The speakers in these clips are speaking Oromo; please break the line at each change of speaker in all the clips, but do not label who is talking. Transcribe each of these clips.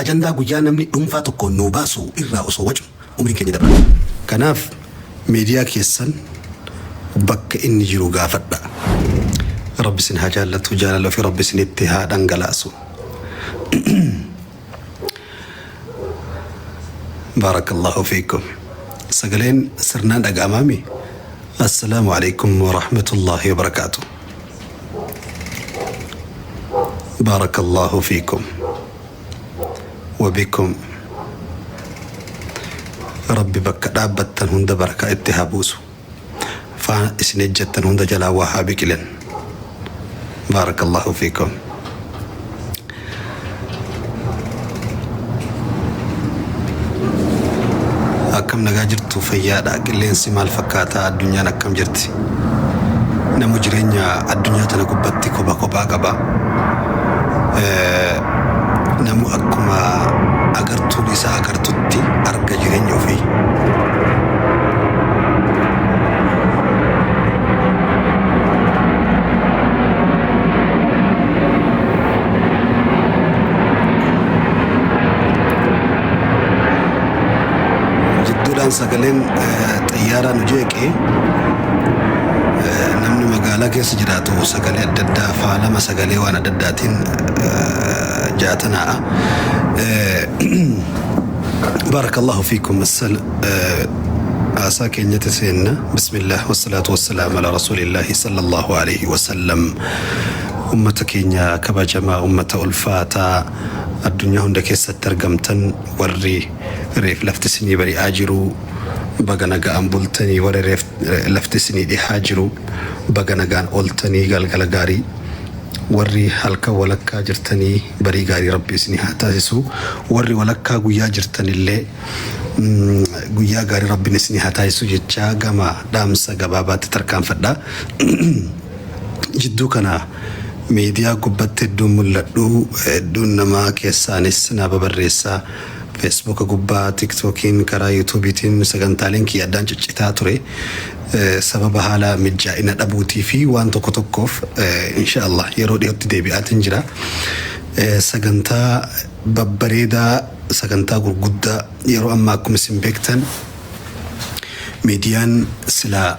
Ajandaa guyyaa namni dhuunfaa tokko nuu baasu irraa osoo wacnu umriin keenya dabra. Kanaaf miidiyaa keessan bakka inni jiru gaafadha. Rabbi isin haa jaallatu jaalala ofii Rabbi isinitti haa dhangalaasu. Baarakallahu fiikum. Sagaleen sirnaan dhaga'amaami? Assalaamu alaikum wa rahmatullahi wa barakaatu. Baarakallahu fiikum. Wa bikum. Rabbi bakka dhaabbattan hunda barakaa itti haa buusu. Faana isin ejjattan hunda jalaa waa haa biqilan. Baarakallahu fiikum. Akkam nagaa jirtu fayyaadha qilleensi maal fakkaataa addunyaan akkam jirti namu jireenya addunyaa tana gubbatti kopha kophaa qaba namu akkuma agartuun isaa agartutti arga jireenya ofii. Jidduudhaan sagaleen xayyaaraa nu jeeqe namni magaalaa keessa jiraatu sagalee adda addaa faalama sagalee waan adda addaatiin jaatanaa'a. Baarakallahu fiikum haasaa keenyatti seenna. Bismillah wassalaatu wassalaam ala rasuulillaahi sallallahu alaihi wasallam. Ummata keenya kabajamaa, ummata ulfaataa addunyaa hunda keessatti argamtan warri reef lafti isinii bari'aa jiru baga nagaan bultanii warri reef lafti isinii dhihaa jiru baga nagaan ooltanii galgala gaarii warri halkan walakkaa jirtanii barii gaarii rabbi isinii haa taasisu warri walakkaa guyyaa jirtanillee guyyaa gaarii rabbiin isinii haa taasisu jechaa gama dhaamsa gabaabaatti tarkaanfadha. Jidduu kana miidiyaa gubbatti hedduun mul'adhu hedduun namaa keessaanis naa babarreessaa feesbuuka gubbaa tiktookiin karaa yuutuubiitiin sagantaaleen kiyya addaan ciccitaa ture sababa haala mijjaa'ina dhabuutii fi waan tokko tokkoof insha Allah yeroo dhiyootti deebi'aatiin jira sagantaa babbareedaa sagantaa gurguddaa yeroo ammaa akkuma isin beektan Miidiyaan silaa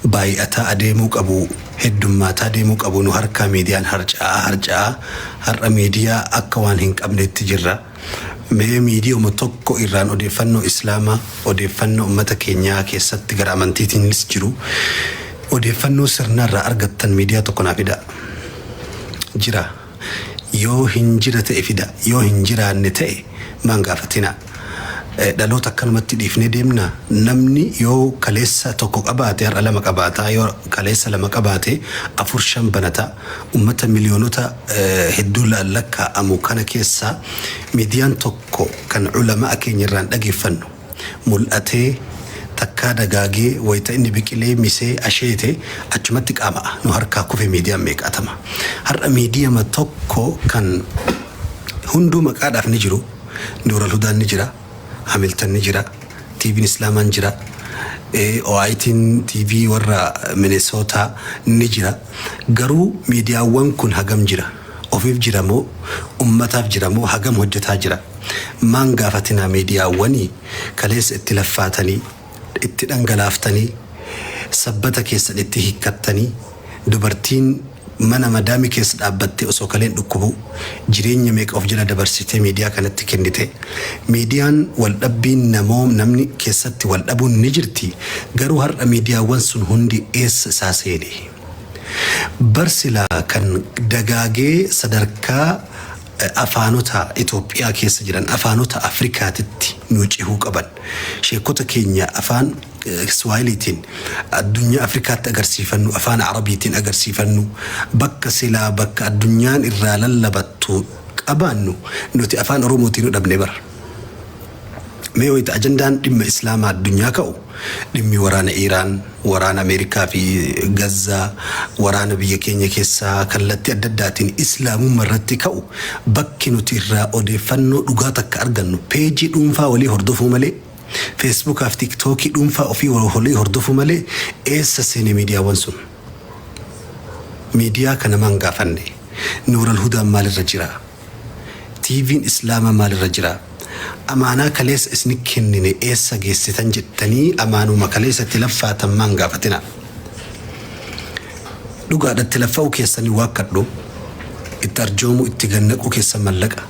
baay'ataa adeemuu qabu, heddummaataa deemuu qabu nu harkaa miidiyaan harca'aa harca'aa har'a miidiyaa akka waan hin qabneetti jirra. Mee miidiyuma tokko irraan odeeffannoo Islaamaa, odeeffannoo ummata keenyaa keessatti gara amantiitiinis jiru, odeeffannoo sirnaa irraa argattan miidiyaa tokko naa fidaa. Jira. Yoo hin jira ta'e fida, yoo hin jiraanne ta'e maan gaafatinaa. Dhaloota akkanumatti dhiifnee deemnaa? Namni yoo kaleessa tokko qabaate har'a lama qabaata, yoo kaleessa lama qabaate afur shan banata. Ummata miliyoonota hedduu lakkaa'amu kana keessaa miidiyaan tokko kan ulama'a keenya irraan dhageeffannu mul'atee takkaa dagaagee wayta inni biqilee misee asheete achumatti qaama'a nu harkaa kufe miidiyaan meeqaatama. Har'a miidiyama tokko kan hunduu maqaadhaaf ni jiru Nuural Hudaan ni jira, Hamiltan ni jira, TVn Islaamaan jira, OITn TV warra Minnesota ni jira. Garuu miidiyaawwan kun hagam jira? Ofiif jira moo ummataaf jira moo hagam hojjetaa jira? Maan gaafatinaa miidiyaawwanii kaleessa itti laffaatanii, itti dhangalaaftanii, sabbata keessan itti hiikkattanii, dubartiin mana madaamii keessa dhaabbattee osoo kaleen dhukkubuu jireenya meeqa of jala dabarsitee miidiyaa kanatti kennite. Miidiyaan wal dhabbiin namoo namni keessatti wal dhabuun ni jirti garuu har'a miidiyaawwan sun hundi eessa isaa seene? Bar silaa kan dagaagee sadarkaa afaanota Itoophiyaa keessa jiran afaanota Afrikaatitti nuu cehuu qaban. Sheekota keenya afaan Kiswaahiliitiin addunyaa Afrikaatti agarsiifannu, afaan Arabiitiin agarsiifannu, bakka silaa bakka addunyaan irraa lallabattu qabaannu nuti afaan Oromootiin nu dhabne bar. Mee wayita ajandaan dhimma Islaamaa addunyaa ka'u dhimmi waraana Iiraan, waraana Ameerikaa fi Gazzaa, waraana biyya keenya keessaa kallattii adda addaatiin Islaamumma irratti ka'u bakki nuti irraa odeeffannoo dhugaa takka argannu peejii dhuunfaa walii hordofuu malee Feesbuukaa fi Tiiktookii dhuunfaa ofii walii hordofuu malee eessa seene miidiyaawwan sun? Miidiyaa kana maan gaafanne? Nuural Hudaan maalirra jira? TV'n Islaamaa maalirra jira? Amaanaa kaleessa isni kennine eessa geessitan jettanii amaanuma kaleessa itti laffaatan maan gaafatina. Dhugaadha, itti laffa'uu keessanii waakkadhu, itti arjoomuu, itti gannaquu keessan mallaqa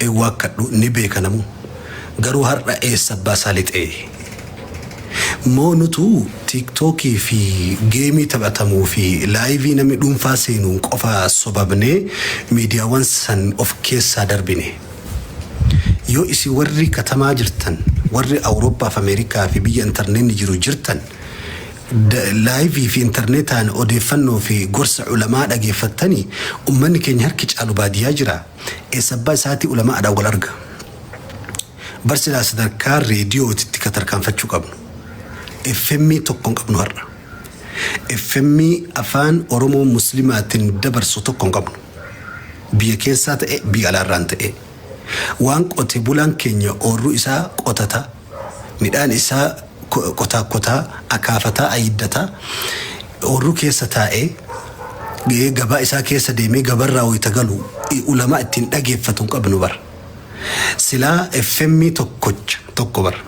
ee waakkadhu, ni beeka namu. Garuu har'a eessa abbaa isaa lixee? Moo nutu TikTokii fi geemii taphatamuu fi laayivii namni dhuunfaa seenuun qofa sobabnee miidiyaawwan san of keessaa darbine? Yoo isin warri katamaa jirtan, warri Awurooppaa fi Ameerikaa fi biyya intarneetni jiru jirtan, laayivii fi intarneetaan odeeffannoo fi gorsa ulamaa dhageeffattanii, ummanni keenya harki caalu baadiyyaa jira. Eessa abbaa isaatii ulamaadhaan wal arga? Barsilaa sadarkaa reediyootitti ka tarkaanfachuu qabnu. FM tokko hin qabnu har'a. FM afaan Oromoo Muslimaatiin dabarsu tokko hin qabnu. Biyya keessaa ta'e, biyya alaarraan ta'e. Waan qote bulaan keenya oorruu isaa qotata, midhaan isaa qotaa qotaa, akaafataa, ayiddataa, oorruu keessa taa'ee gabaa isaa keessa deemee gabarraa wayita galu ulamaa ittiin dhageeffatu hin qabnu bara. Silaa FM tokkocha tokko bara.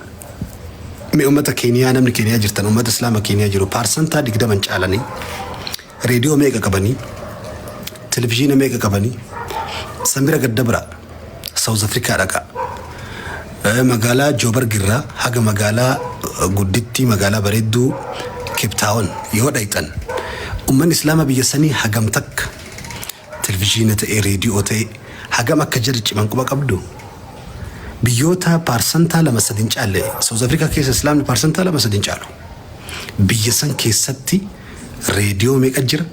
Mee uummata Keeniyaa, namni Keeniyaa jirtan, uummata Islaama Keeniyaa jiru 20% caalanii reediyoo meeqa qabanii, televizyiina meeqa qabanii? Sanbira gadda bira South Africa dhaqa. Magaalaa Joobarg irraa haga magaalaa guddittii, magaalaa bareedduu Cape Town yoo dhayxan, uummanni Islaama biyya sanii hagam takka televizyiina ta'e, reediyoo ta'e, hagam akka jarri ciman quba qabdu? Biyyoota 2-3% caalle South Africa keessa Islaamni 2-3% caalu. Biyya san keessatti reediyoo meeqa jira?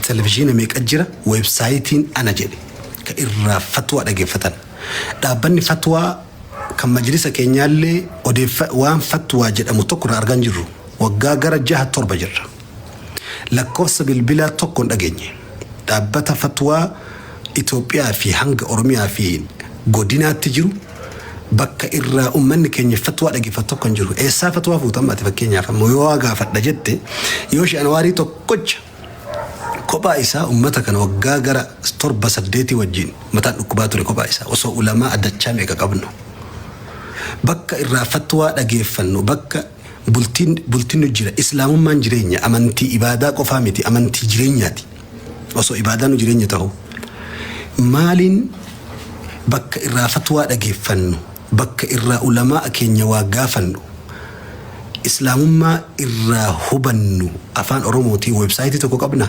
Televizyiina meeqa jira? Weebsaayitiin ana jedhe ka irraa fatwaa dhageeffatan. Dhaabbanni fatwaa kan majlisa keenyaallee odeeffa waan fatwaa jedhamu tokko irraa argaa hin jirru. Waggaa gara jaha torba jirra. Lakkoofsa bilbilaa tokko hin dhageenye. Dhaabbata fatwaa Itoophiyaa fi hanga Oromiyaa fi godinaatti jiru bakka irraa uummanni keenya fatwaa dhageeffatu tokko hin jiru. Eessaa fatwaa fuuta amma ati? Fakkeenyaaf ammoo yoo waa gaafadha jette, yoo Anwaarii tokkocha kophaa isaa uummata kana waggaa gara torba saddeetii wajjin mataan dhukkubaa ture kophaa isaa, osoo ulamaa addachaa meeqa qabnu. Bakka irraa fatwaa dhageeffannu, bakka bultiin nu jira. Islaamummaan jireenya, amantii ibaadaa qofaa miti, amantii jireenyaati. Osoo ibaadaa nu jireenya ta'u, maaliin bakka irraa fatwaa dhageeffannu, bakka irraa ulamaa keenya waa gaafannu, Islaamummaa irraa hubannu afaan Oromootiin weebsaayitii tokko qabna?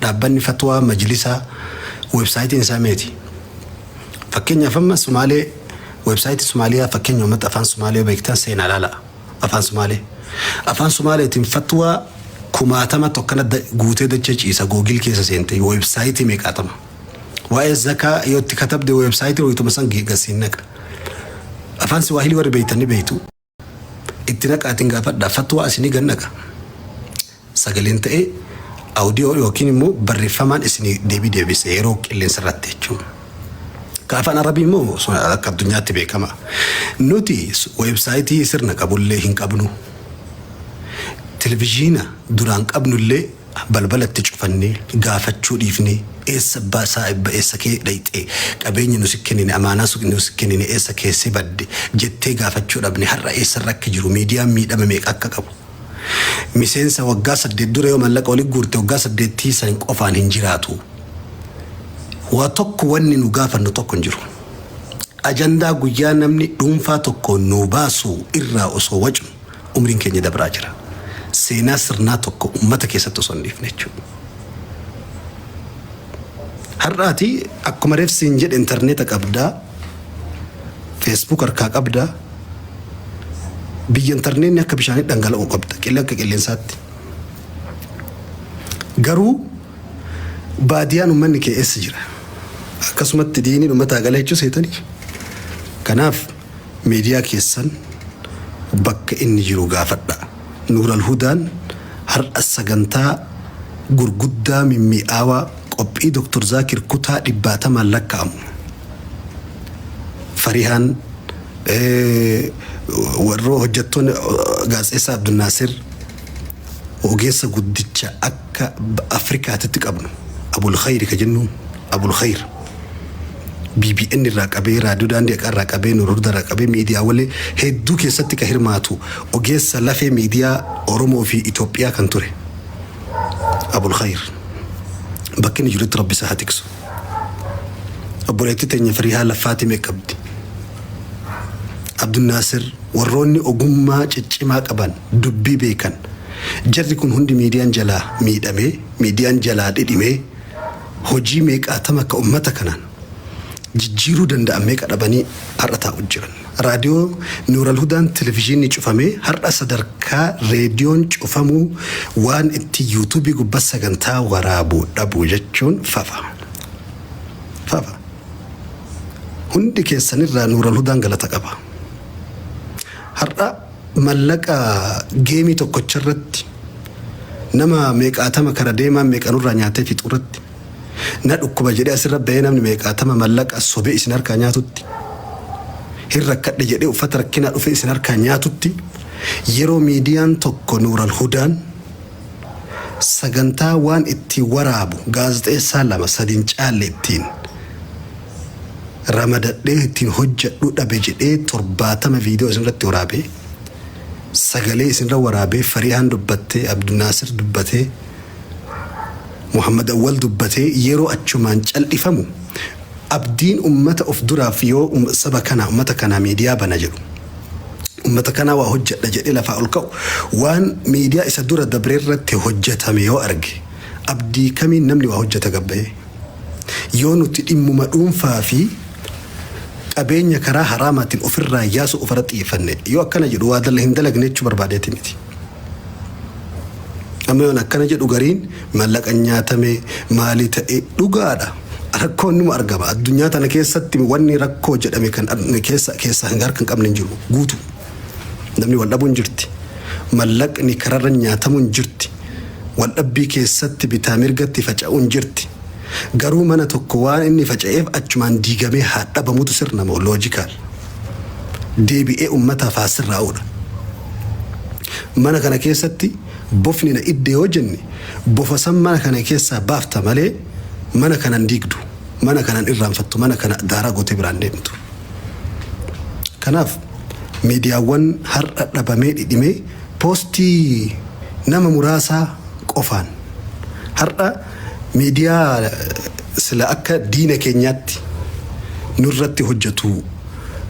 Dhaabbanni fatwaa majlisaa weebsaayitiin isaa meeti? Fakkeenyaaf amma Sumaalee, weebsaayitii Somaaliyaa, fakkeenya uummata afaan Sumaalee beektan seenaa laala. Afaan Sumaalee. Afaan Sumaaleetiin fatwaa kumaatama tokkana guutee dachee ciisa. Google keessa seente weebsaayitii meeqaatama. Waa'ee zakaa yoo itti katabde, weebsaayitii wayituma san gasiin naqa. Afaan Siwaahilii warri beektan ni beektu. Itti naqaatiin gaafadha, fatwaa isinii gan naqa. Sagaleen ta'ee audio yookiin immoo barreeffamaan isinii deebii deebise yeroo qilleensa irratti jechuudha. Ka afaan Arabii immoo akka addunyaatti beekama. Nuti weebsaayitii sirna qabullee hin qabnu. Televizyiina duraan qabnullee balbalatti cufannee gaafachuu dhiifnee, eessa abbaa isaa eessa kee dhayxee, qabeenya nu si kennine, amaanaa nu si kennine eessa keessee badde jettee gaafachuu dhabne. Har'a eessarra akka jiru, miidiyaan miidhama meeqa akka qabu. Miseensa waggaa 8 dura yoo mallaqa walitti guurte, waggaa saddeettii san qofaan hin jiraatu. Waa tokko wanni nu gaafannu tokko hin jiru. Ajandaa guyyaa namni dhuunfaa tokko nu baasu irraa osoo wacnu umriin keenya dabraa jira. Seenaa sirnaa tokko uummata keessatti osoo hin dhiifne jechuudha. Har'aati akkuma reefsiin jedhe intarneeta qabdaa, Facebook harkaa qabdaa, biyya intarneetni akka bishaanii dhangala'u qabda, qillee akka qilleensaatti. Garuu baadiyaan uummanni kee eessa jira? Akkasumatti diiniin uummataa gala jechuu seetanii. Kanaaf miidiyaa keessan bakka inni jiru gaafadha. Nuural Hudaan har'a sagantaa gurguddaa mimmi'aawaa qophii Dr. Zaakir kutaa dhibbaatamaan lakkaa'amu. Farihaan, warra hojjettoonni, gaazexeessaa Abdulnaasir, ogeessa guddicha akka Afrikaatitti qabnu, Abul Khayri ka jennuun, Abul Khayr. BBN irraa qabee, Raadiyoo Daandii Haqaa irraa qabee, Nuur Hudaa irraa qabee, miidiyaawwalee hedduu keessatti kan hirmaatu, ogeessa lafee miidiyaa Oromoo fi Itoophiyaa kan ture Abul Khayr, bakki inni jirutti Rabbi isa haa tiksu. Obboleettii teenya Firihaa Laffaatii meeqa qabdi? Abdunnaasir, warroonni ogummaa ciccimaa qaban, dubbii beekan, jarri kun hundi miidiyaan jalaa miidhamee, miidiyaan jalaa dhidhimee, hojii meeqaatama akka ummata kanaan jijjiiruu danda'an meeqa dhabanii har'a taa'u jiran. Raadiyoo Nuural Hudaan, televizyiinni cufamee, har'a sadarkaa reediyoon cufamuu, waan itti yuutuubii gubbaa sagantaa waraabuu dhabuu jechuun fafa. Fafa. Hundi keessanirraa Nuural Hudaan galata qaba. Har'a mallaqa geemii tokkocharratti nama meeqaatama kara deemaa meeqanurraa nyaatee fixuurratti, na dhukkuba jedhee asirra bahee namni meeqaatama mallaqa sobee isin harkaa nyaatutti, hin rakkadhe jedhee uffata rakkinaa dhufee isin harkaa nyaatutti, yeroo miidiyaan tokko Nuural Hudaan sagantaa waan ittiin waraabu gaazexeessaa lama sadiin caalle ittiin ramadadhee ittiin hojjedhu dhabe jedhee, 70 viidiyoo isinirratti waraabee, sagalee isinirra waraabee, Farihaan dubbattee, Abdunaasir dubbatee, Muhammad Awwal dubbatee, yeroo achumaan cal'ifamu, abdiin ummata of duraaf yoo saba kana, ummata kanaa miidiyaa bana jedhu, ummata kanaa waa hojjedha jedhee lafaa ol ka'u, waan miidiyaa isa dura dabree irratti hojjetame yoo arge, abdii kamiin namni waa hojjeta gabbahee? Yoo nuti dhimmuma dhuunfaa fi qabeenya karaa haraamaatiin ofirraa yaasu ofirra xiyyeeffanne, yoo akkana jedhu waa dala hin dalagne jechuu barbaadeeti miti. Amma yoon akkana jedhu gariin mallaqa nyaatame maalii ta'e, dhugaadha. Rakkoon nima argama. Addunyaa tana keessatti wanni rakkoo jedhame kan keessa keessaa hin harka hin qabne hin jiru. Guutu. Namni wal dhabuun jirti. Mallaqni kararra nyaatamuun jirti. Wal dhabbii keessatti bitaa mirgatti faca'uun jirti. Garuu mana tokko waan inni faca'eef achumaan diigamee haa dhabamutu sirna moo logical? Deebi'ee uummataaf haa sirraa'uudha. Mana kana keessatti bofni na idde yoo jenne, bofa san mana kana keessaa baafta malee mana kanan diigdu, mana kanan irraanfattu, mana kana daaraa gootee biraan deemtu. Kanaaf miidiyaawwan har'a dhabamee dhidhimee poostii nama muraasaa qofaan, har'a miidiyaa sila akka diina keenyaatti nurratti hojjetu,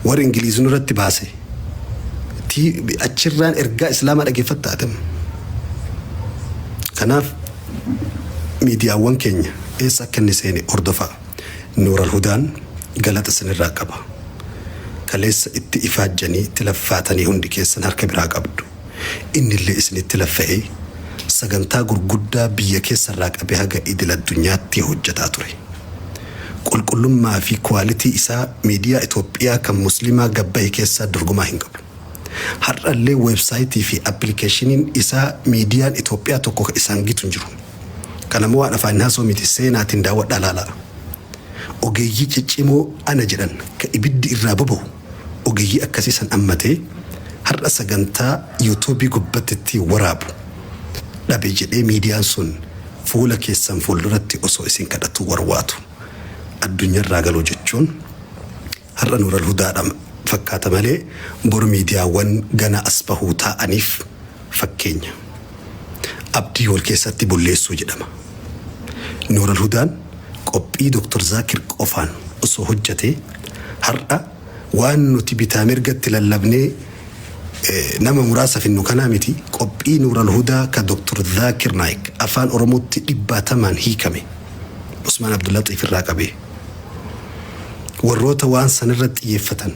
warri Ingiliiz nurratti baase, achirraan ergaa Islaamaa dhageeffatta atam. Kanaaf miidiyaawwan keenya eessa akka inni seene hordofaa. Nuural Hudaan galata isinirraa qaba. Kaleessa itti ifaajjanii, itti laffaatanii, hundi keessan harka biraa qabdu. Innillee isinitti laffa'ee sagantaa gurguddaa biyya keessarraa qabee haga idil addunyaatti hojjetaa ture. Qulqullummaa fi quality isaa miidiyaa Itoophiyaa kan Musliimaa gabbahe keessaa dorgomaa hin qabu. Har'allee weebsaayitii fi appilikeeshiniin isaa miidiyaan Itoophiyaa tokko isaan gitu hin jiru. Kanammoo waan afaan haasoo miti, seenaatiin daawwadhaa laalaa. Ogeeyyii ciccimoo ana jedhan ka ibiddi irraa boba'u, ogeeyyii akkasii san ammatee har'a sagantaa yuutuubii gubbatti ittiin waraabu dhabe jedhee miidiyaan sun fuula keessan fuulduratti osoo isin kadhatu warwaatu addunyaarraa galuu jechuun, har'a Nuural Hudaadha fakkaata malee boru miidiyaawwan gana as bahuu taa'aniif fakkeenya. Abdii wal keessatti bulleessuu jedhama. Nuural Hudaan qophii Dr. Zaakir qofaan osoo hojjetee, har'a waan nuti bitaa mirgatti lallabnee nama muraasa finnu kanaa miti. Qophii Nuural Hudaa ka Dr. Zaakir Naayik afaan Oromootti dhibbaatamaan hiikame, Usmaan Abdullaxiif irraa qabee warroota waan sanirratti xiyyeeffatan,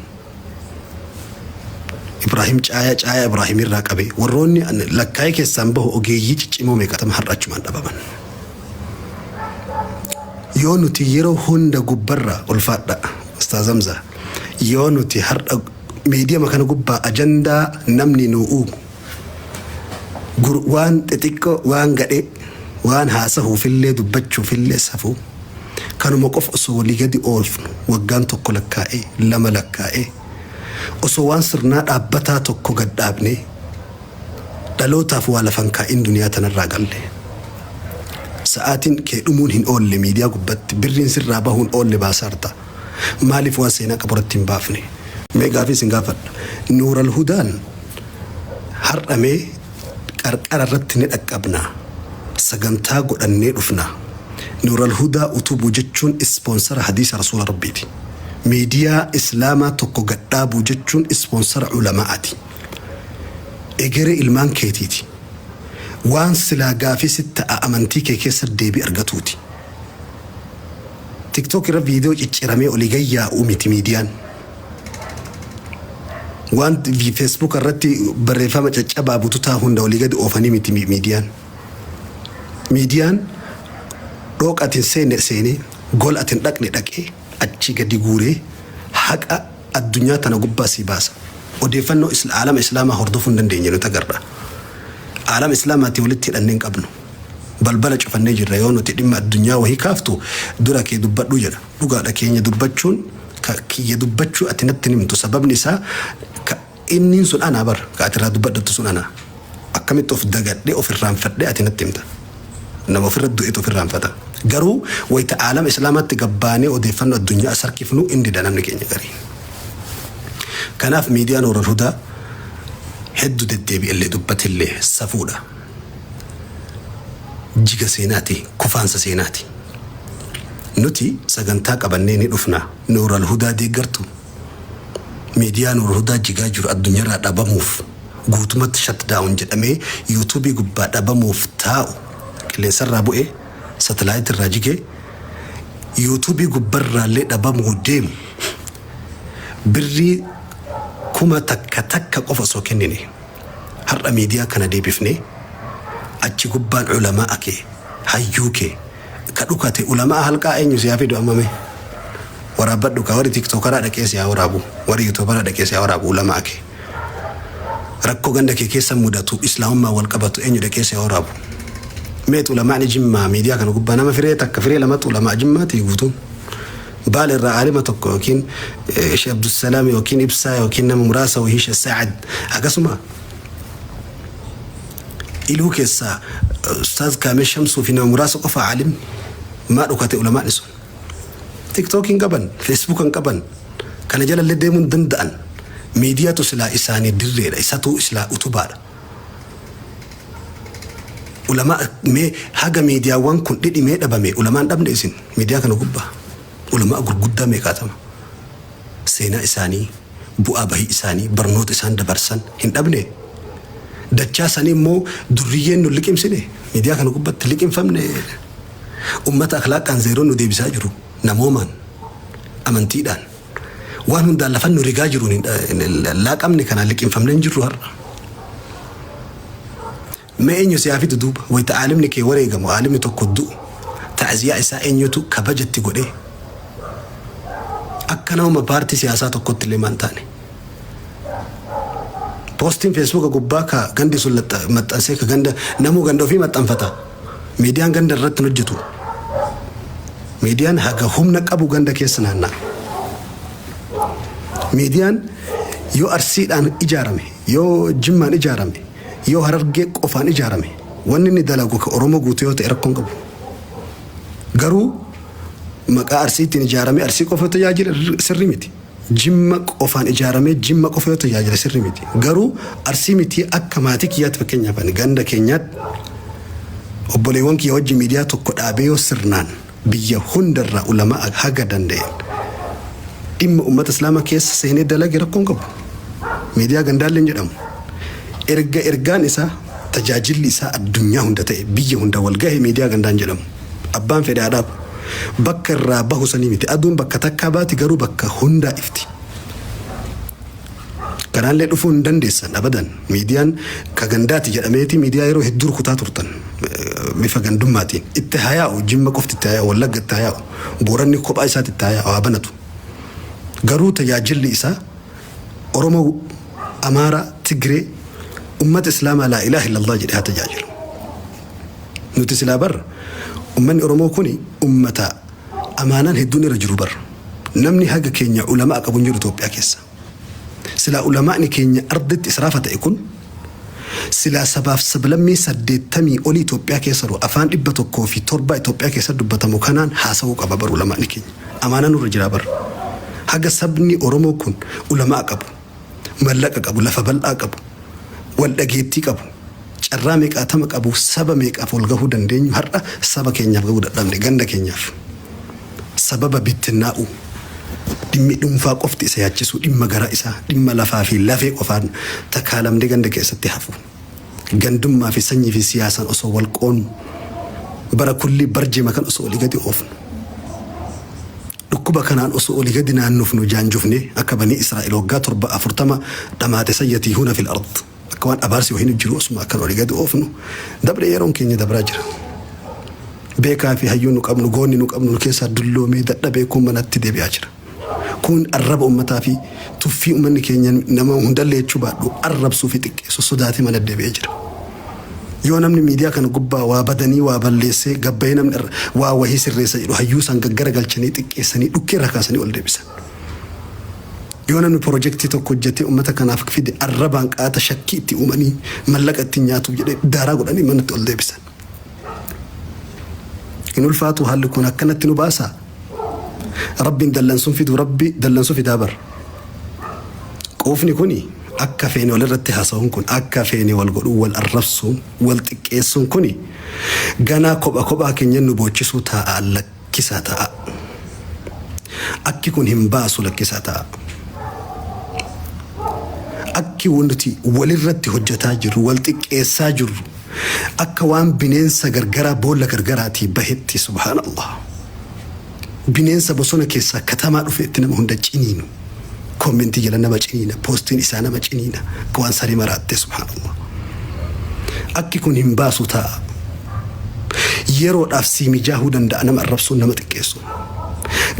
Ibrahim Caayaa, Caayaa Ibrahim irraa qabee, warroonni lakkaa'ee keessaan bahu, ogeeyyii ciccimoo meeqatama har'a achumaan dhabaman. Yoo nuti yeroo hunda gubbarra ulfaadha, Ustaaz Hamza, yoo nuti har'a miidiyama kana gubbaa ajandaa namni nu uumu waan xixiqqoo, waan gadhee, waan haasahuufillee dubbachuufillee safuu, kanuma qofa osoo walii gadi oolfnu, waggaan tokko lakkaa'ee, lama lakkaa'ee, osoo waan sirnaa dhaabbataa tokko gad dhaabnee dhalootaaf waa lafan kaa'in duniyaa tanarraa galle. Sa'aatiin kee dhumuun hin oolle, miidiyaa gubbatti birriin sirraa bahuun oolle baasaarta. Maaliif waan seenaa qabu irratti hin baafne? Mee gaafii isin gaafadha. Nuural Hudaan har'a mee qarqara irratti ni dhaqqabna. Sagantaa godhannee dhufna. Nuural Hudaa utubuu jechuun ispoonsara hadiisa Rasuula Rabbiiti. Miidiyaa Islaamaa tokko gad dhaabuu jechuun ispoonsara ulamaa'aati. Egeree ilmaan keetiiti. Waan silaa gaafii sitti ta'a amantii kee keessa deebii argatuuti. TikTok irra viidiyoo cicciramee olii gad yaa'u miti miidiyaan. Waan Facebook irratti barreeffama caccabaa bututaa hunda olii gadi oofanii miti miidiyaan. Miidiyaan dhooqa ati hin seenne seenee, gola ati hin dhaqne dhaqee, achii gadi guuree haqa addunyaa tana gubbaa sii baasa. Odeeffannoo aalama Islaamaa hordofuu hin dandeenye nuti agarra. Aalama Islaamaatii walitti hidhannee hin qabnu. Balbala cufannee jirra yoo nuti dhimma addunyaa wahii kaaftu dura kee dubbadhu jedha. Dhugaadha keenya dubbachuun ka kiyya dubbachuu ati natti hin himtu sababni isaa ka inniin sun anaa bar ka ati irraa dubbadhattu sun anaa. Akkamitti of dagadhee of irraanfadhee ati natti himta. Nama ofirra du'etu of irraanfata. Garuu wayita aalama Islaamaatti gabbaanee odeeffannoo addunyaa as harkifnu inni dida namni keenya gariin. Kanaaf miidiyaa Nuural Hudaa heddu deddeebi'ellee dubbatellee safuudha. Jiga seenaati, kufaansa seenaati. Nuti sagantaa qabannee ni dhufna. Nuural Hudaa deeggartu? Miidiyaa Nuural Hudaa jigaa jiru addunyaarraa dhabamuuf guutumatti shut down jedhamee yuutuubii gubbaa dhabamuuf taa'u qilleensarraa bu'ee satelaayitirraa jigee yuutuubii gubbarraallee dhabamuu deemu birrii 1000 takka qofa osoo kennine har'a miidiyaa kana deebifnee achi gubbaan ulamaa kee hayyuu kee ka dhukate ulamaa halqaa eenyu si haa fidu amma mee waraabbadhu ka warri tiktookaraa dhaqee si haa waraabu warri yuutuubaraa dhaqee si haa waraabu ulamaa kee rakkoo ganda kee keessa mudatu islaamummaa wal qabatu eenyu dhaqee si haa waraabu meet ulamaani Jimmaa miidiyaa kana gubbaa nama firee takka firee lamatu ulamaa Jimmaati guutuun Baale irraa aalima tokko yookiin Sheekh Abdusalaam yookiin Ibsaa yookiin nama muraasa wahii Sheekh Saacad akkasuma Iluu keessaa Ustaaz Kaamil Shamsuu fi nama muraasa qofa aalimni maa dhokate ulamaan sun. TikTok hin qaban, Facebook hin qaban, kana jalallee deemuu hin danda'an. Miidiyaatu silaa isaanii dirreedha, isatu silaa utubaadha. Ulamaa mee haga miidiyaawwan kun dhidhimee dhabame ulamaan dhabne isin miidiyaa kana gubbaa ulamaa gurguddaa meeqaatama seenaa isaanii bu'aa bahii isaanii barnoota isaan dabarsan hin dhabne. Dachaa sanii immoo durriyyeen nu liqimsine miidiyaa kana gubbatti liqimfamne ummata akhlaaqaan zeeroon nu deebisaa jiru namoomaan amantiidhaan waan hundaan lafan nu rigaa jiruun laaqamne kanaan liqimfamne hin jirru har'a. Mee eenyu si haa fidu duuba wayita aalimni kee wareegamu aalimni tokko du'u ta'ziyaa isaa eenyutu kabajatti godhee akka namuma paartii siyaasaa tokkotti illee maan taane. Poostiin feesbuuka gubbaa ka gandi sun maxxansee ka ganda namuu ganda ofii maxxanfata. Miidiyaan ganda irratti hin hojjetu. Miidiyaan haga humna qabu ganda keessa naanna'a. Miidiyaan yoo Arsiidhaan ijaarame, yoo Jimmaan ijaarame, yoo Harargee qofaan ijaarame wanni inni dalagu ka Oromoo guutuu yoo ta'e rakkoon qabu. Garuu maqaa Arsiitiin ijaaramee Arsii qofa tajaajila sirrii miti. Jimma qofaan ijaaramee Jimma qofa yoo tajaajila sirrii miti. Garuu Arsii miti akka maatii kiyyaatti fakkeenyaaf ani ganda keenyaatti obboleewwan kiyya wajjin miidiyaa tokko dhaabee yoo sirnaan biyya hundarraa ulamaa haga danda'een dhimma ummata Islaamaa keessa seenee dalage rakkoon qabu. Miidiyaa gandaallee hin jedhamu. Erga ergaan isaa tajaajilli isaa addunyaa hunda ta'e biyya hunda wal gahe miidiyaa gandaan jedhamu. Abbaan fedhe haa dhaabu. Bakka irraa bahu sanii miti. Aduun bakka takkaa baati garuu bakka hundaa ifti. Kanaallee dhufuu hin dandeessan abadan. Miidiyaan ka gandaati jedhameeti miidiyaa yeroo hedduu rukutaa turtan bifa gandummaatiin. Itti haa yaa'u Jimma qofti itti haa yaa'u Wallagga itti haa yaa'u Booranni kophaa isaatti itti haa yaa'u haa banatu. Garuu tajaajilli isaa Oromoo, Amaaraa, Tigree ummata Islaamaa laa ilaaha illallah jedhee haa tajaajilu. Nuti silaa bar ummanni Oromoo kuni ummata amaanaan hedduun irra jiru bar. Namni haga keenya ulamaa qabu hin jiru Itoophiyaa keessa. Silaa ulamaa'ni keenya arditti israafa ta'e kun silaa sabaaf sablammii 80 olii Itoophiyaa keessa jiru afaan 107 Itoophiyaa keessa dubbatamu kanaan haasa'uu qaba bar ulamaa'ni keenya. Amaanaa nurra jiraa bar. Haga sabni Oromoo kun ulamaa qabu, mallaqa qabu, lafa bal'aa qabu, wal dhageettii qabu, carraa meeqaatama qabu, saba meeqaaf wal gahuu dandeenyu har'a saba keenyaaf gahuu dadhabne ganda keenyaaf. Sababa bittinnaa'uu dhimmi dhuunfaa qofti isa yaachisuu dhimma garaa isaa dhimma lafaa fi lafee qofaan takaalamnee ganda keessatti hafu. Gandummaa fi sanyii fi siyaasaan osoo wal qoonnu bara kullii barjima kan osoo olii gadi oofnu. Dhukkuba kanaan osoo olii gadi naannofnu jaanjofne akka banii Israa'el waggaa 7 40 dhamaate san yatiihuuna fil ard akka waan abaarsi wahiin jiru osuma akkan olii gadi oofnu dabre yeroon keenya dabraa jira. Beekaa fi hayyuu nu qabnu goonni nu qabnu nu keessaa dulloomee dadhabee kun manatti deebi'aa jira. Kun arraba ummataa fi tuffii ummanni keenya nama hundallee jechuu baadhu arrabsuu fi xiqqeessu sodaatee mana deebi'ee jira. Yoo namni miidiyaa kana gubbaa waa badanii waa balleessee gabbayee namni waa wahii sirreessa jedhu hayyuu san gaggara galchanii xiqqeessanii dhukkee irra kaasanii ol deebisan. Yoo namni pirojektii tokko hojjetee uummata kanaaf fide arrabaan qaata shakkii itti uumanii mallaqa ittiin nyaatuuf jedhee daaraa godhanii manatti ol deebisan. Hin ulfaatu haalli kun akkanatti nu baasaa? Rabbiin dallansuun fidu rabbi dallansuu fidaa bar. Quufni kuni akka feene walirratti haasa'uun kun akka feene wal godhuu wal arrabsuun wal xiqqeessuun kuni ganaa kopha kophaa keenya nu boochisuu taa'a lakkisaa ta'a. Akki kun hin baasu lakkisaa ta'a. Akki nuti walirratti hojjetaa jirru wal xiqqeessaa jirru akka waan bineensa gargaraa boolla gargaraatii bahetti subhaanallah. Bineensa bosona keessaa katamaa dhufeetti nama hunda ciniinu. Commentii jala nama ciniina, postiin isaa nama ciniina, akka waan saree maraattee subhaanallah. Akki kun hin baasu ta'a. Yeroodhaaf sii mijaahuu danda'a nama arrabsuun nama xiqqeessu.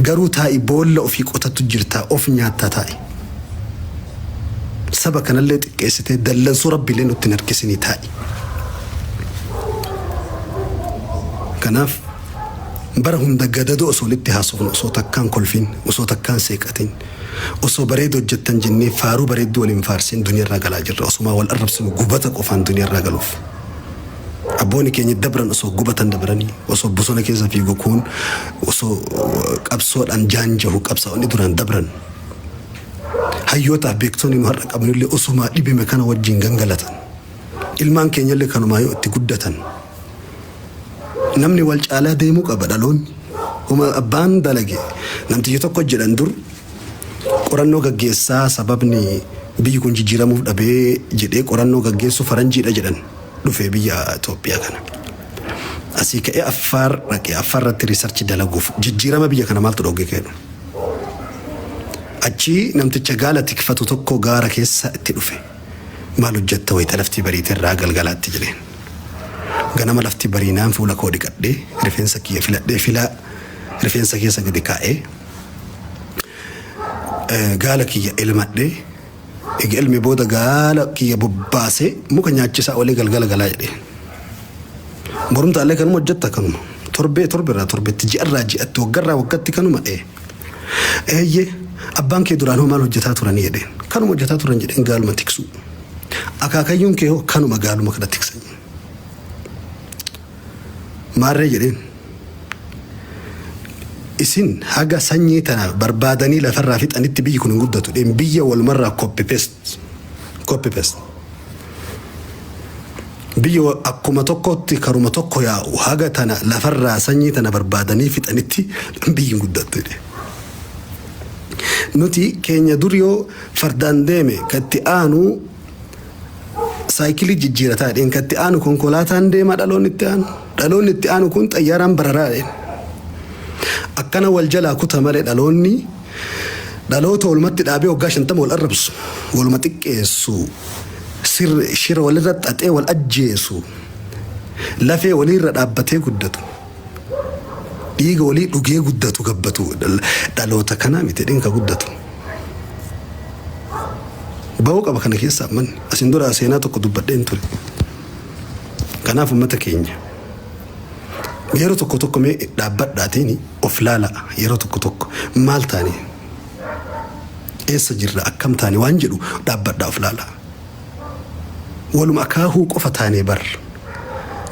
Garuu taa'i boolla ofii qotatu jirtaa of nyaattaa taa'i. Saba kanallee xiqqeessitee dallansuu rabbiillee nutti hin harkisinii taa'i. Kanaaf bara hunda gadadoo osoo walitti haasofnu osoo takkaan kolfin osoo takkaan seeqatin osoo bareedu hojjettan jennee faaruu bareedduu waliin faarsin duniyaarraa galaa jirra osumaa wal arrabsinu gubata qofaan duniyaarraa galuuf. Abboonni keenya dabran osoo gubatan dabranii osoo bosona keessa fiigu kun osoo qabsoodhaan jaanjahu qabsaa'onni duraan dabran. Hayyootaaf beektonni nu har'a qabnullee osumaa dhibime kana wajjin gangalatan. Ilmaan keenyallee kanumaa yoo itti guddatan. Namni wal caalaa deemuu qaba dhaloonni. Huma abbaan dalage namtiyya tokko jedhan dur qorannoo gaggeessaa sababni biyyi kun jijjiiramuuf dhabee jedhee qorannoo gaggeessu faranjiidha jedhan dhufee biyya Itoophiyaa kana. Asii ka'ee Affaar dhaqee Affaar irratti research dalaguuf jijjiirama biyya kana maaltu dhooge kennu. Achii namticha gaala tikfatu tokko gaara keessa itti dhufe. Maal hojjetta wayita lafti bariite irraa galgalaatti jedheen. Ganama lafti bariinaan fuula koo dhiqadhee rifeensa kiyya filadhee filaa rifeensa keessa gadi kaa'ee gaala kiyya elmadhee eega elmi booda gaala kiyya bobbaasee muka nyaachisaa oolee galgala galaa jedhee. Borumtaallee kanuma hojjetta kanuma. Torbee torberraa torbetti ji'arraa ji'atti waggarraa waggatti kanuma ee. Eeyyee abbaan kee duraan hoo maal hojjetaa turanii jedheen. Kanuma hojjetaa turan jedheen gaaluma tiksuu. Akaakayyuun kee hoo kanuma gaaluma kana tiksan. Maarree jedheen. Isin haga sanyii tana barbaadanii lafarraa fixanitti biyyi kun hin guddatu dheen biyya walumarraa copy paste. Copy paste. Biyya akkuma tokkotti karuma tokko yaa'u haga tana lafarraa sanyii tana barbaadanii fixanitti biyyi hin guddattu jedhe. Nuti keenya dur yoo fardaan deeme katti aanu saayikilii jijjiirataa jedheen katti aanu konkolaataan deema dhaloonni itti aanu. Dhaloonni itti aanu kun xayyaaraan bararaa jedheen. Akkana wal jalaa kuta malee dhaloonni dhaloota walumatti dhaabee waggaa 50 wal arrabsu waluma xiqqeessu shira walirra xaxee wal ajjeesu lafee waliirra dhaabbatee guddatu dhiiga walii dhugee guddatu gabbatu dhaloota kanaa miti dhinka guddatu. Ba'uu qaba kana keessaa manni asin dura seenaa tokko dubbadheen ture. Kanaaf uummata keenya yeroo tokko tokko mee dhaabbadhaatiin of laala yeroo tokko tokko maal taane eessa jirra akkam taane waan jedhu dhaabbadhaa of laala. Waluma akaahuu qofa taanee bar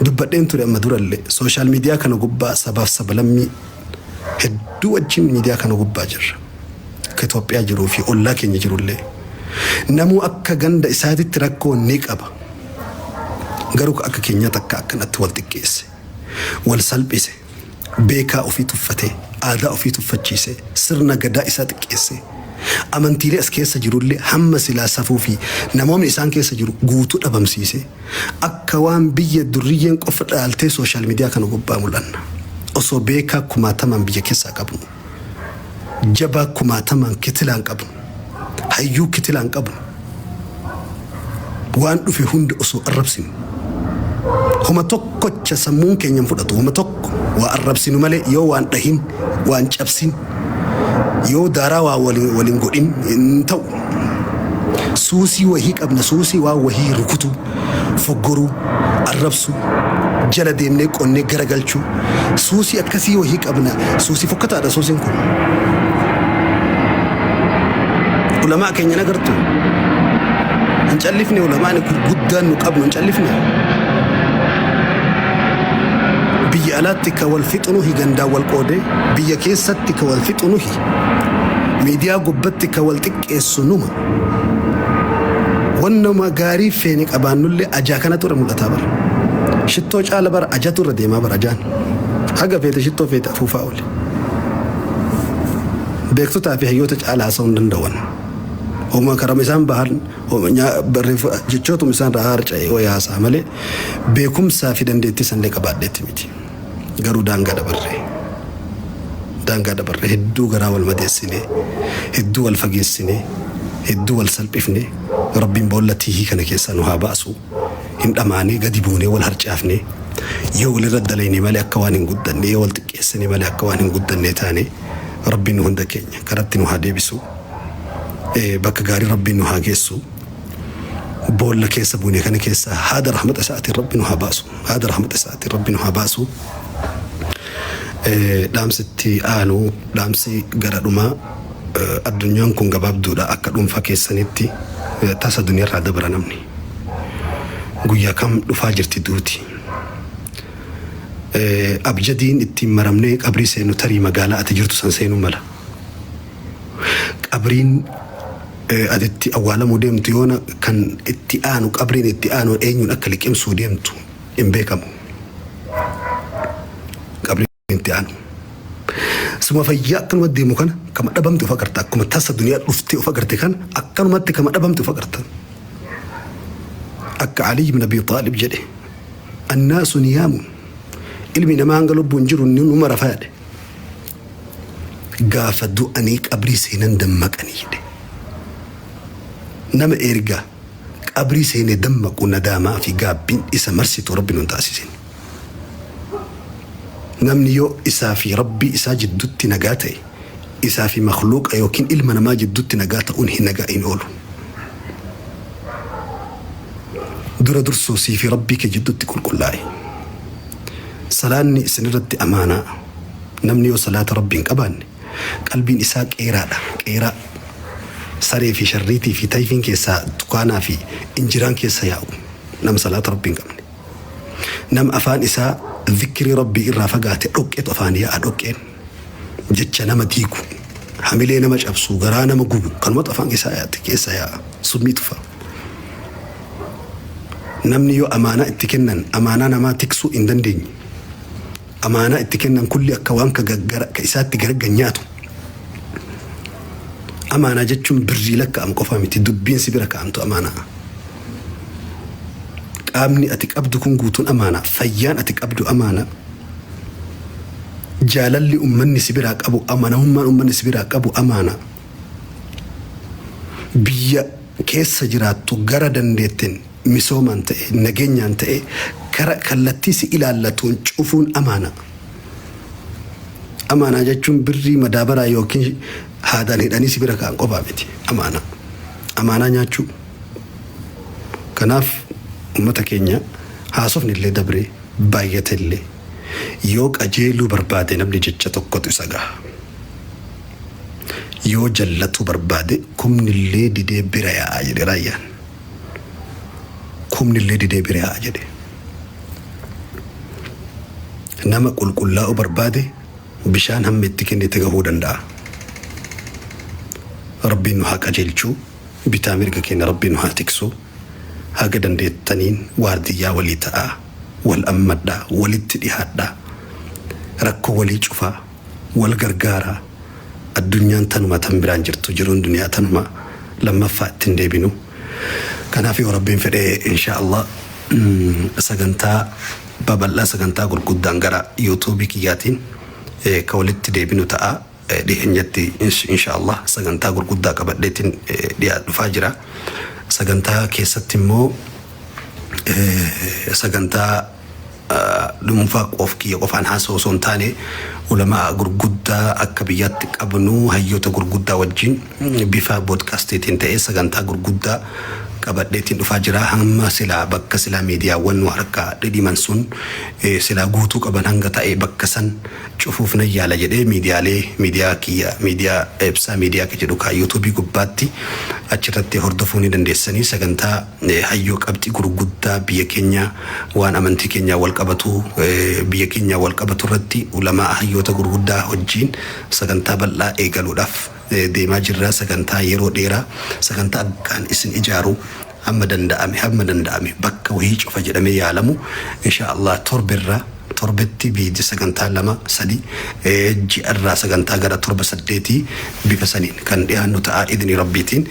dubbadheen ture amma durallee social media kana gubbaa sabaaf sablammii hedduu wajjin miidiyaa kana gubbaa jirra. Akka Itoophiyaa jiruu fi ollaa keenya jirullee. Namuu akka ganda isaatitti rakkoo ni qaba. Garuu akka keenyaa takka akkanatti wal xiqqeesse, wal salphise, beekaa ofii tuffatee, aadaa ofii tuffachiise, sirna gadaa isaa xiqqeesse, amantiilee as keessa jirullee hamma silaa safuu fi namoonni isaan keessa jiru guutuu dhabamsiise, akka waan biyya durriyyeen qofa dhaaltee social media kana gubbaa mul'anna. Osoo beekaa kumaatamaan biyya keessaa qabnu, jabaa kumaatamaan kitilaan qabnu, hayyuu kitilaan qabnu, waan dhufe hunda osoo arrabsinu, homa tokkocha sammuun keenya hin fudhatu. Homa tokko waa arrabsinu malee, yoo waan dhahin, waan cabsin, yoo daaraa waa waliin godhin hin ta'u. Suusii wahii qabna, suusii waan wahii rukutu, foggoruu, arrabsu, jala deemnee qonnee garagalchuu, suusii akkasii wahii qabna. Suusii fokkataadha suusiin kun. Ulamaa keenya nagartu hin callifne. Ulamaan guddaan nu qabnu hin callifne. Biyya alaatti ka wal fixu nuhi, gandaan wal qoode. Biyya keessatti ka wal fixu nuhi. Miidiyaa gubbatti ka wal xiqqeessu numa. Wannuma gaarii feene qabaannullee ajaa kanatu irra mul'ataa bara. Shittoo caala bara ajatu irra deemaa bara. Ajaan haga feete shittoo feete afuufaa oole. Beektotaa fi hayyoota caala haasa'uu hin danda'an. Homa karama isaan bahan jechootuma isaan irraa harca'e wayii haasa'a malee beekumsaa fi dandeettii sanillee qabaadheetti miti. Garuu daangaa dabarree. Daangaa dabarree hedduu garaa wal madeessine, hedduu wal fageessine, hedduu wal salphifne. Rabbiin boolla tiihii kana keessaa nu haa baasu. Hin dhamaanee gadi buunee wal harcaafne, yoo walirra dalayne malee akka waan hin guddanne, yoo wal xiqqeessine malee akka waan hin guddanne taane. Rabbiin nu hunda keenya karatti nu haa deebisu. Bakka gaarii Rabbiin nu haa geessu. Boolla keessa buune kana keessa haada rahmata isaatiin Rabbi nu haa baasu. Haada rahmata isaatiin Rabbi nu haa baasu. Dhaamsitti aanu, dhaamsi gara dhumaa, addunyaan kun gabaabduudha. Akka dhuunfaa keessanitti tasa duniyaarraa dabra namni. Guyyaa kam dhufaa jirti duuti. Abjadiin ittiin maramnee qabrii seenu tarii magaalaa ati jirtu san seenuu mala. Qabriin ati itti awwaalamuu deemtu yoona kan itti aanu, qabriin itti aanu eenyuun akka liqimsuu deemtu hin beekamu. Qabriin itti aanu. Suma fayyaa akkanuma deemu kana kama dhabamte of agarta. Akkuma tasa duniyaa dhuftee of agarte kana akkanumatti kama dhabamte of agarta. Akka Ali ibn Abi Xaalib jedhe, "Annaasu niyaamun," ilmi namaa hanga lubbuun jiru numa rafa jedhe. Gaafa du'anii qabrii seenan dammaqanii jedhe. Nama erga qabrii seenee dammaqu nadaamaa fi gaabbiin isa marsitu Rabbi nun taasisin. Namni yoo isaa fi Rabbii isaa jidduutti nagaa ta'e, isaa fi makhluuqa yookiin ilma namaa jidduutti nagaa ta'uun hin nagaa hin oolu. Dura dursoo sii fi Rabbii kee jidduutti qulqullaa'e. Salaanni isinirratti amaanaa. Namni yoo salaata Rabbii hin qabaanne qalbiin isaa qeeraadha. Qeeraa saree fi sharriitii fi tayfiin keessaa tukaanaa fi injiraan keessa yaa'u nama salaata Rabbii hin qabne. Nama afaan isaa zikrii Rabbii irraa fagaate dhoqqeetu afaan yaa'a. Dhoqqeen jecha nama diigu, hamilee nama cabsu, garaa nama gubu kanumatu afaan isaa yaa'ate keessa yaa'a, summii tufa. Namni yoo amaanaa itti kennan amaanaa namaa tiksuu hin dandeenye, amaanaa itti kennan kulli akka waan ka isaatti garaggan nyaatu. Amaanaa jechuun birrii lakkaa'amu qofa miti, dubbiin si bira kaa'amtu amaanaa. Qaamni ati qabdu kun guutuun amaanaa. Fayyaan ati qabdu amaanaa. Jaalalli ummanni si biraa qabu, amanamummaan ummanni si biraa qabu amaanaa. Biyya keessa jiraattu gara dandeetteen misoomaan ta'e, nageenyaan ta'e, kara kallattii si ilaallatuun cufuun amaanaa. Amaanaa jechuun birrii madaabaraa yookiin haadaan hidhanii si bira kaa'an qofaa miti. Amaanaa. Amaanaa nyaachuu. Kanaaf uummata keenya, haasofni illee dabree baay'ate illee, yoo qajeeluu barbaade namni jecha tokkotu isa gaha. Yoo jallatuu barbaade kumnillee didee bira yaa'a jedhe raayyaan. Kumnillee didee bira yaa'a jedhe. Nama qulqullaa'uu barbaade bishaan hamma itti kennite gahuu danda'a. Rabbiin nu haa qajeelchu, bitaa mirga keenya Rabbiin nu haa tiksu. Haga dandeettaniin waardiyyaa walii ta'aa, wal ammadhaa, walitti dhihaadhaa, rakkoo walii cufaa, wal gargaaraa. Addunyaan tanuma, tan biraan jirtu jiruun duniyaa tanuma, lammaffaa ittiin deebinu. Kanaaf yoo Rabbiin fedhee, insha Allah, sagantaa babal'aa, sagantaa gurguddaan gara YouTubeii kiyyaatiin ka walitti deebinu ta'a. Dhiheenyatti, insha Allah, sagantaa gurguddaa qabadheetiin dhiyaa dhufaa jira. Sagantaa keessatti immoo sagantaa dhuunfaa qof kiyya qofaan haasa'u osoo hin taane, ulamaa gurguddaa akka biyyaatti qabnu, hayyoota gurguddaa wajjin bifa podcastiitiin ta'ee sagantaa gurguddaa qabadheetiin dhufaa jira. Hamma silaa bakka silaa miidiyaawwan nu harkaa dhidhiman sun silaa guutuu qaban hanga ta'e bakka san cufuuf nan yaala jedhee, miidiyaalee, miidiyaa kiyya, miidiyaa Ibsaa Miidiyaa ka jedhu kaa YouTubeii gubbaatti achirratti hordofuu ni dandeessanii. Sagantaa hayyoo qabxii gurguddaa biyya keenya, waan amantii keenyaa wal qabatu, biyya keenyaa wal qabatu irratti ulamaa hayyoota gurguddaa wajjiin sagantaa bal'aa eegaluudhaaf deemaa jirra. Sagantaa yeroo dheeraa, sagantaa akkaan isin ijaaru, hamma danda'ame, hamma danda'ame bakka wahii cufa jedhamee yaalamu, insha Allah, torbirraa torbetti biidi sagantaa lama sadi, ji'arraa sagantaa gara torba saddeetii bifa saniin kan dhiyaannu ta'a idni Rabbiitiin.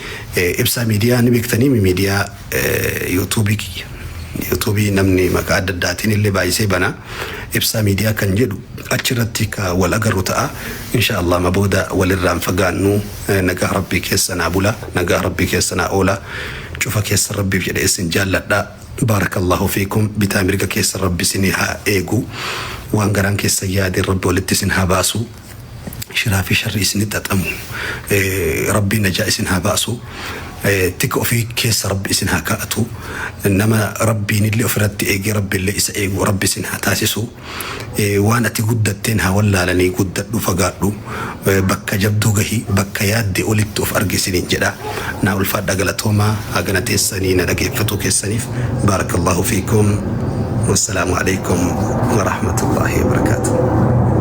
Ibsaa Miidiyaa ni beektanii, miidiyaa YouTubeii kiyya, YouTubeii namni maqaa adda addaatiin illee baay'isee bana, Ibsaa Miidiyaa kan jedhu achirratti ka wal agarru ta'a, insha Allah. Ma booda walirraan fagaannu. Nagaa Rabbii keessa naa bula, nagaa Rabbii keessa naa oola. Cufa keessa Rabbiif jedhee isin jaalladha. Baarakallahu fiikum. Bitaa mirga keessa Rabbi isinii haa eegu. Waan garaan keessa yaadeen Rabbi walitti isin haa baasu. Shiraa fi sharri isin xaxamu Rabbi najaa isin haa baasu. Tika ofii keessa Rabbi isin haa kaa'atu. Nama Rabbiin illee ofirratti eegee Rabbi illee isa eegu Rabbi isin haa taasisu. Waan ati guddatteen haa wallaalanii guddadhu, fagaadhu, bakka jabduu gahi, bakka yaadde olitti of argi isiniin jedha. Naa ulfaadha, galatoomaa hagana teessanii na dhageeffatuu keessaniif. Baarakallahu fiikum. Wassalaamu alaikum warahmatullahi wabarakaatuh.